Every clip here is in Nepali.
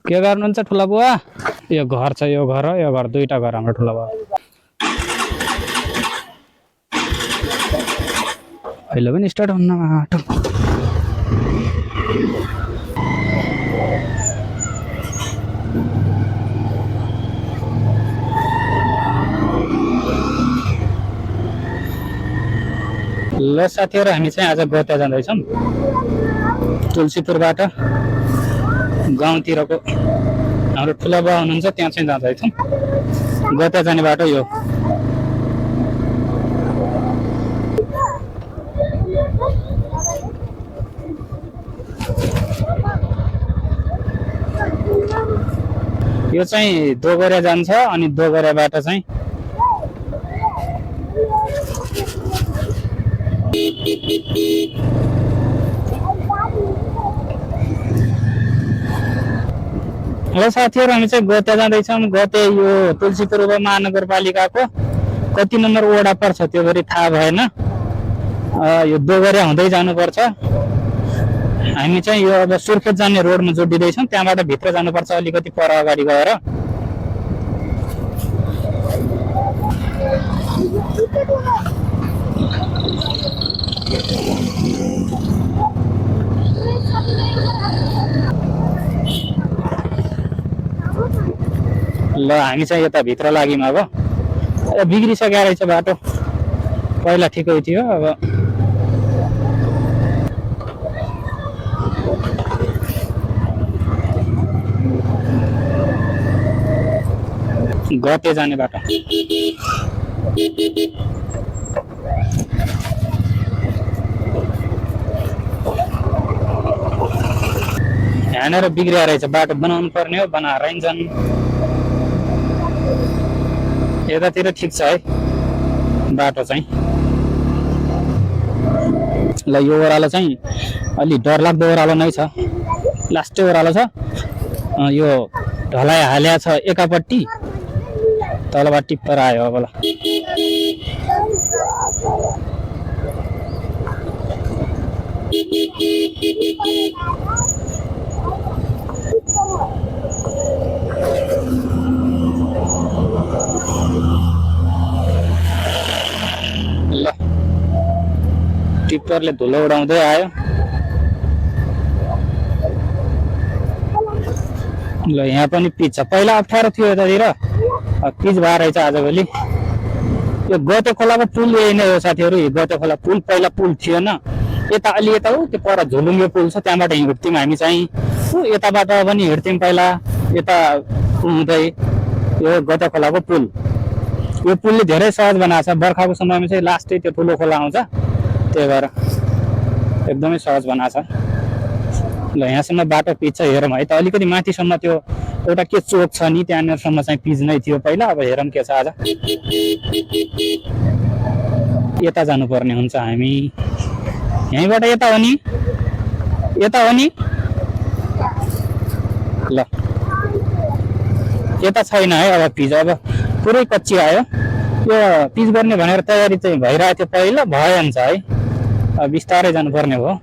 के गर्नुहुन्छ ठुला बुवा? यो घर छ, यो घर हो, यो घर दुईटा घर हाम्रो ठुला बुवा। अहिले पनि स्टार्ट हुन्न बाटो। ल साथीहरु, हामी चाहिँ आज गोत्या जाँदैछौँ। तुलसीपुरबाट गाउँतिरको हाम्रो ठुला बुवा हुनुहुन्छ, त्यहाँ चाहिँ जाँदैछौँ। गोत्या जाने बाटो यो। यो चाहिँ दोगोरे जान्छ अनि दोगोरेबाट चाहिँ हेलो साथीहरु, हामी चाहिँ गोत्या जाँदैछौँ। गोत्या यो तुलसीपुर महानगरपालिकाको कति नम्बर वडा पर्छ त्यो गरी थाहा भएन। यो दोगोरे हुँदै जानुपर्छ। हामी चाहिँ यो अब सुर्खेत जाने रोडमा जोडिँदैछौँ, त्यहाँबाट भित्र जानुपर्छ अलिकति पर अगाडि गएर। ल हामी चाहिँ यता भित्र लाग्यौँ। अब बिग्रिसक्यो रहेछ बाटो, पहिला ठिकै थियो। अब गोत्या जाने बाटो। यहाँनिर बिग्रिया रहेछ, बाटो बनाउनु पर्ने हो, बनाएर हिँड्छन्। यतातिर ठिक छ है बाटो चाहिँ। ल यो ओह्रालो चाहिँ अलि डरलाग्दो ओह्रालो नै छ, लास्टै ओह्रालो छ। यो ढलाइ हाल्या छ एकापट्टि, तलबाट टिप्पर आयो। अब ल ल टिप्परले धुलो उडाउँदै आयो। ल यहाँ पनि पिच छ, पहिला अप्ठ्यारो थियो यतातिर, पिच भएर रहेछ आजभोलि। यो गोते खोलाको पुल यही नै हो साथीहरु। यो गोते खोला पुल पहिला पुल थिएन, यता अलि यता हो त्यो पर झुलुङ्गे पुल छ, त्यहाँबाट हिँड्थ्यौँ हामी चाहिँ। यताबाट पनि हिँड्थ्यौँ पहिला, यता हुँदै यो गोते खोलाको पुल। यो पुलले धेरै सहज बनाएको छ, बर्खाको समयमा चाहिँ लास्टै त्यो ठुलो खोला आउँछ, त्यही भएर एकदमै सहज बनाएको छ। ल यहाँसम्म बाटो पिच छ, हेरौँ है त। अलिकति माथिसम्म त्यो एउटा के चोक छ नि, त्यहाँनिरसम्म चाहिँ पिच नै थियो पहिला। अब हेरौँ के छ आज। यता जानुपर्ने हुन्छ हामी, यहीँबाट यता हो नि, यता हो नि। ल यता छैन है अब पिच, अब पुरै कच्ची आयो। यो पिच गर्ने भनेर तयारी चाहिँ भइरहेको थियो पहिला, भएन्छ है। अब बिस्तारै जानुपर्ने भयो।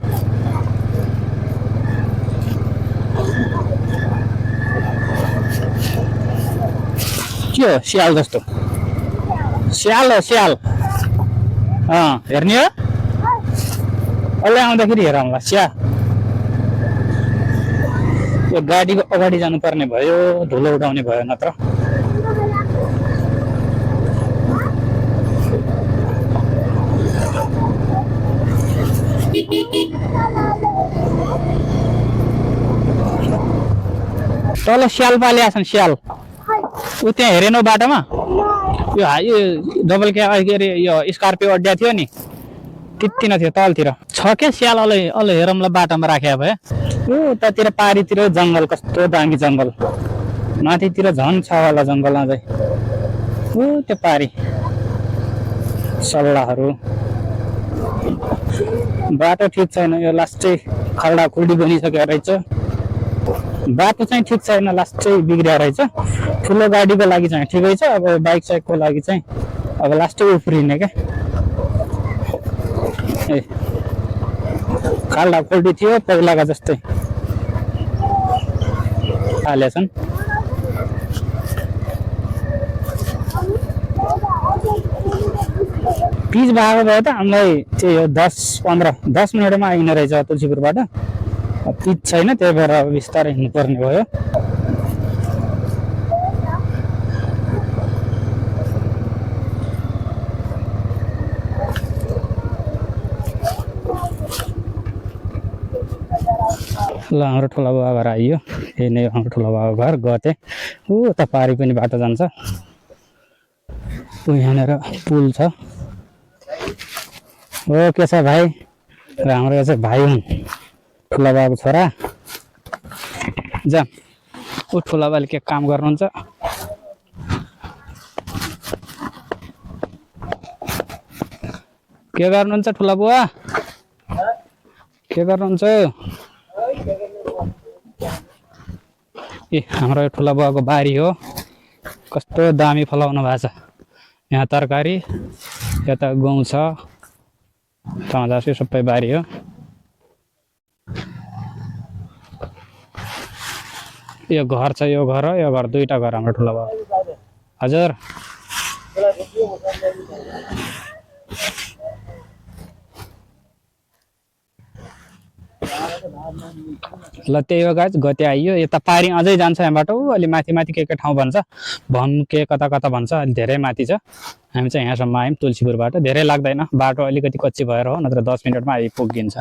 के हो स्याल जस्तो? स्याल हो स्याल। हेर्ने हो, अहिले आउँदाखेरि हेरौँला स्या। यो गाडीको अगाडि जानुपर्ने भयो, धुलो उडाउने भयो नत्र। तल स्याल पाले छन्, स्याल ऊ त्यहाँ हेरेनौ बाटोमा? यो डबल के अरे यो स्कर्पियो अड्डा थियो नि, त्यति न थियो, तलतिर छ क्या स्याल। अलि हेरौँला बाटोमा राखे भए। उतातिर पारीतिर जङ्गल, कस्तो दामी जङ्गल, माथितिर झन् छ होला जङ्गल अझै। त्यो पारी सल्लाहहरू। बाटो ठिक छैन, यो लास्टै खल्डा खुल्डी बनिसकेको रहेछ। बाटो चाहिँ ठिक छैन, लास्टै बिग्रिया रहेछ। ठुलो गाडीको लागि चाहिँ ठिकै छ, अब बाइक साइकको लागि चाहिँ अब लास्टै उफ्रिने क्या। ए खाल्डा खुल्डी थियो पहिलाको जस्तै। हालेछन्। पिच भएको भए त हामीलाई चाहिँ यो 10 मिनटमा आइने रहेछ तुलसीपुरबाट। पिच छैन, त्यही भएर बिस्तारै हिँड्नुपर्ने भयो। ल हाम्रो ठुला बाबा घर आइयो। यही नै हाम्रो ठुला बाबा घर। गते त पारी पनि बाटो जान्छ। यहाँनिर पुल छ। हो के छ भाइ? र हाम्रो चाहिँ भाइ हुन्, ठुला बाबाको छोरा। जा ऊ ठुला बाबाले के काम गर्नुहुन्छ? के गर्नुहुन्छ ठुला बुवा? के गर्नुहुन्छ? ए हाम्रो ठुला बुवाको बारी हो। कस्तो दामी फलाउनु भएको छ। यहाँ तरकारी, यता गहुँ छ, टमाटर सबै बारी हो। यो घर छ, यो घर हो, यो घर दुईटा घर हाम्रो ठुला बाबा। हजुर ल त्यही हो गाइज। गते आइयो। यता पारी अझै जान्छ यहाँबाट। ऊ अलि माथि माथि के ठाउँ भन्छ, के कता कता भन्छ, अलि धेरै माथि छ। हामी चाहिँ यहाँसम्म आयौँ तुलसीपुरबाट। धेरै लाग्दैन, बाटो अलिकति कच्ची भएर हो, नत्र 10 मिनटमा आइपुगिन्छ।